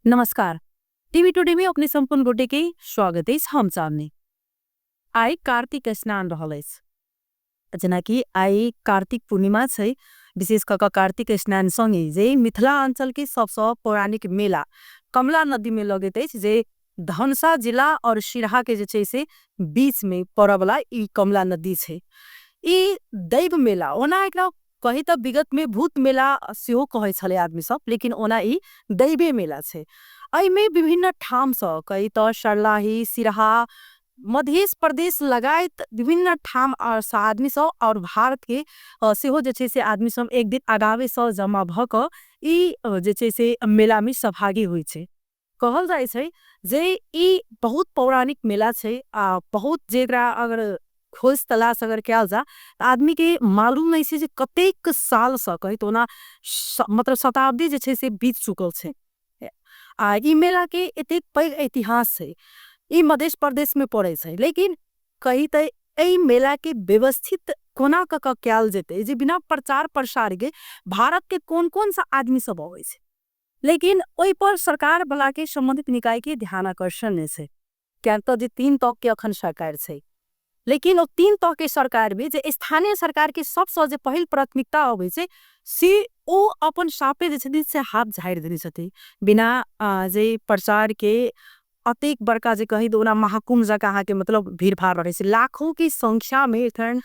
नमस्कार, TV today में अपने संपूर्ण गोटे के स्वागत अछि। हम चांदनी। आइ कार्तिक स्नान रहल अछि, जेनाकि आइ कार्तिक पूर्णिमा छै। विशेष कऽ कऽ कार्तिक स्नान संगे जे मिथिला अंचल के सबसँ पौराणिक मेला कमला नदी में लगैत अछि, जे धनुषा जिला और सिरहा के जे छै से बीच में पड़ऽ वाला ई कमला नदी छै। ई दैव मेला, ओना एकरा कही तऽ विगत में भूत मेला सेहो कहै छलै आदमी सब, लेकिन ओना ई दैवे मेला छै। एहिमे विभिन्न ठामसँ कही तऽ सर्लाही, सिरहा, मध्य प्रदेश लगायत विभिन्न ठाम सँ आदमी सब और भारत के सेहो जे छै से आदमी सब एक दिन आगावे सँ जमा भऽ कऽ ई जे छै से मेला में सहभागी होइ छै। कहल जाइ छै जे ई बहुत पौराणिक मेला छै आ बहुत जेकरा अगर खोज तलाश अगर कयल जा तऽ आदमी के मालूम नहीं छै जे कतेक साल सँ कही तो ओना मतलब शताब्दी जे छै से बीत चुकल छै आ ई मेला के एतेक पैघ इतिहास छै। ई मध्य प्रदेश में पड़ै छै, लेकिन कही तऽ एहि मेला के व्यवस्थित कोना कऽ कऽ कयल जेतै जे बिना प्रचार प्रसार के भारत के कोन कोन सा आदमी सब अबै छै, लेकिन ओहि पर सरकार वाला के संबंधित निकाय के ध्यान आकर्षण नहि छै। किया तऽ जे तीन तह के अखन सरकार छै, लेकिन ओ तीन तह के सरकार में जे स्थानीय सरकार के सबसँ जे पहिल प्राथमिकता अबै छै से ओ अपन साफे जे छथिन से हाथ झाड़ि देने छथिन, बिना जे प्रचार के। अतेक बड़का जे कही ओना महाकुंभ जकाँ अहाँके मतलब भीड़ भाड़ रहै छै, लाखों की संख्या में एखन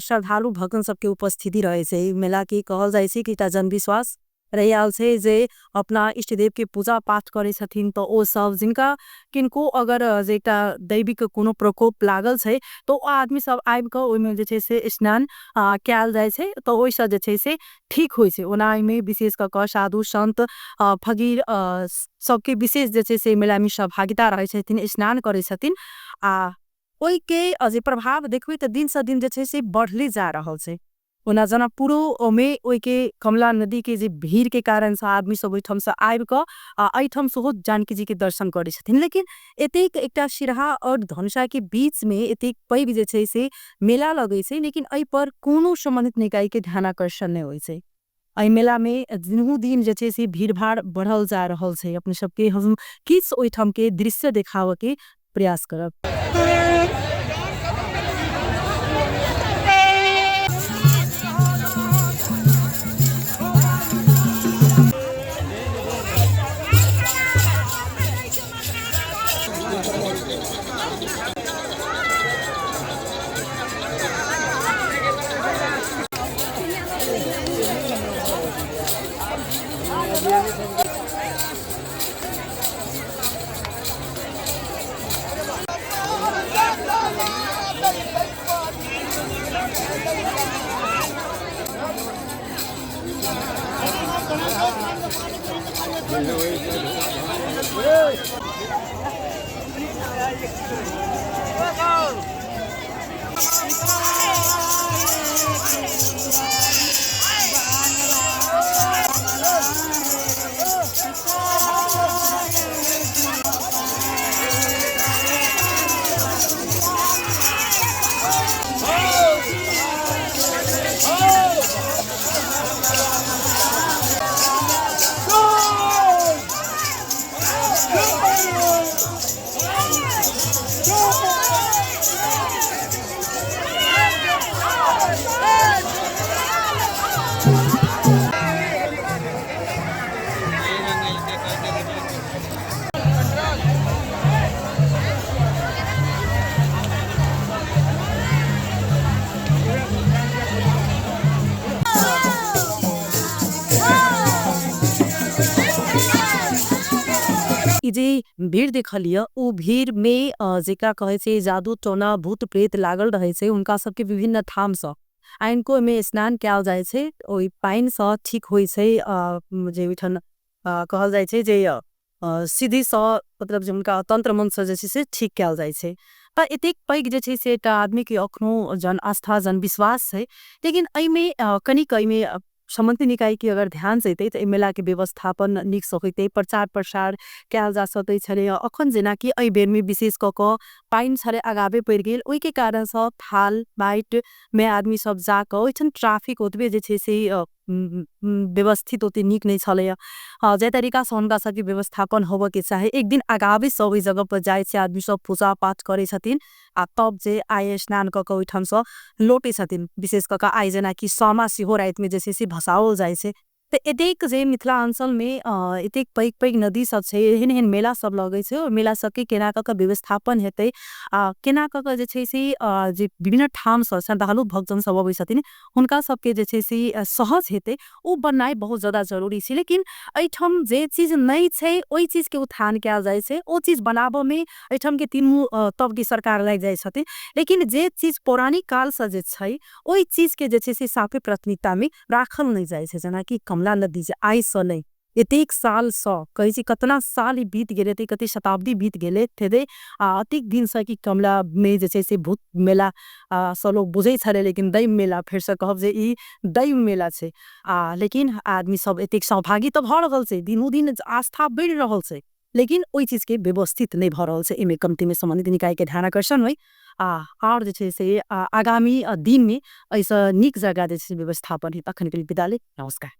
श्रद्धालु भक्तन सबके उपस्थिति रहै छै। मेला के कहल जाइ छै कि एकटा जनविश्वास रहि आयल छै जे अपना इष्टदेव के पूजा पाठ करै छथिन, तऽ ओ सब जिनका किनको अगर जे एकटा दैविक कोनो प्रकोप लागल छै तऽ ओ आदमी सब आबि कऽ ओहिमे जे छै से स्नान कयल जाइ छै, तऽ ओहिसँ जे छै से ठीक होइ छै। ओना एहिमे विशेष कऽ कऽ साधु संत फकीर सबके विशेष जे छै से मेलामे सहभागिता रहै छथिन, स्नान करै छथिन आ ओहिके जे प्रभाव देखबै तऽ दिनसँ दिन जे छै से बढ़ले जा रहल छै। ओना जनकपुरो में ओहिके कमला नदी के जे भीड़ के कारण से आदमी सब ओहिठाम से आबि कऽ आ एहिठाम सेहो जानकी जी के दर्शन करै छथिन, लेकिन एतेक एकटा सिरहा और धनुषा के बीच में एतेक पैघ जे छै से मेला लगै छै, लेकिन एहि पर कोनो संबंधित निकाय के ध्यानाकर्षण नहि होइ छै। एहि मेला में दिनहु दिन जे छै से भीड़ भाड़ बढ़ल जा रहल छै। अपने सबके हम किछु ओहिठाम के दृश्य देखाबऽ के प्रयास करब। ई जे भीड़ देखलियै ओ भीड़ में जेकरा कहै छै जादू टोना भूत प्रेत लागल रहै छै, हुनका सबके विभिन्न ठाम सँ आनि ओहिमे स्नान कयल जाइ छै, ओहि पानि सँ ठीक होइ छै। जे ओहिठाम कहल जाइ छै जे सीधीसँ मतलब जे हुनका तंत्र मंत्र जे छै से ठीक कयल जाइ छै। तऽ एतेक पैघ जे छै से एकटा आदमी के अखनो जन आस्था जन विश्वास छै, लेकिन एहिमे कनिक एहिमे सम्बन्धित निकाय के अगर ध्यान जैतै तऽ एहि मेला के व्यवस्थापन नीकसँ होइतै, प्रचार प्रसार कयल जा सकै छलै। अखन जेनाकि एहि बेरमे विशेष कऽ कऽ पानि छलै आगावे पड़ि गेल, ओहिके कारणसँ थाल माटि मे आदमी सब जाकऽ ओहिठाम ट्रैफिक ओतबे जे छै से व्यवस्थित ओते नीक नहि छलैया। जाहि तरीकासँ हुनका सबके व्यवस्थापन होबऽके चाही, एक दिन अगाबेसँ ओहि जगहपर जाइ छै आदमी सब, पूजा पाठ करै छथिन आ तब जे आइ स्नान कऽ कऽ ओहिठामसँ लौटै छथिन। विशेष कऽ कऽ आइ जेनाकि सामा सेहो रातिमे जे छै से भसाओल जाइ छै। तऽ एतेक जे मिथिलाञ्चलमे एतेक पैघ पैघ नदी सब छै, एहन एहन मेला सब लगै छै, ओहि मेला सबके केना कऽ कऽ व्यवस्थापन हेतै आ केना कऽ कऽ जे छै से जे विभिन्न ठामसँ श्रद्धालु भक्तजन सब अबै छथिन हुनका सबके जे छै से सहज हेतै, ओ बननाइ बहुत ज्यादा जरूरी छै। लेकिन एहिठाम जे चीज नहि छै ओहि चीजके उत्थान कयल जाइ छै, ओ चीज बनाबऽमे एहिठामके तीनू तबके सरकार लागि जाइ छथिन, लेकिन जे चीज पौराणिक कालसँ जे छै ओहि चीजके जे छै से साफे प्राथमिकतामे राखल नहि जाइ छै। जेनाकि कमला नदी जे आइसँ नहि एतेक सालसँ कहै छी, कतना साल ई बीत गेलै, कते शताब्दी बीत गेलै हेतै आ अतेक दिनसँ कि कमलामे जे छै से भूत मेला सँ लोक बुझै छलै, लेकिन दैव मेला, फेरसँ कहब जे ई दैव मेला छै। आ लेकिन आदमी सब एतेक सहभागी तऽ भऽ रहल छै, दिनोदिन आस्था बढ़ि रहल छै, लेकिन ओहि चीजके व्यवस्थित नहि भऽ रहल छै। एहिमे कमतीमे सम्बन्धित निकायके ध्यानाकर्षण होइ आ आओर जे छै से आगामी दिनमे एहिसँ नीक जगह जे छै व्यवस्थापन हेतै। अखनके लेल विदा ली, नमस्कार।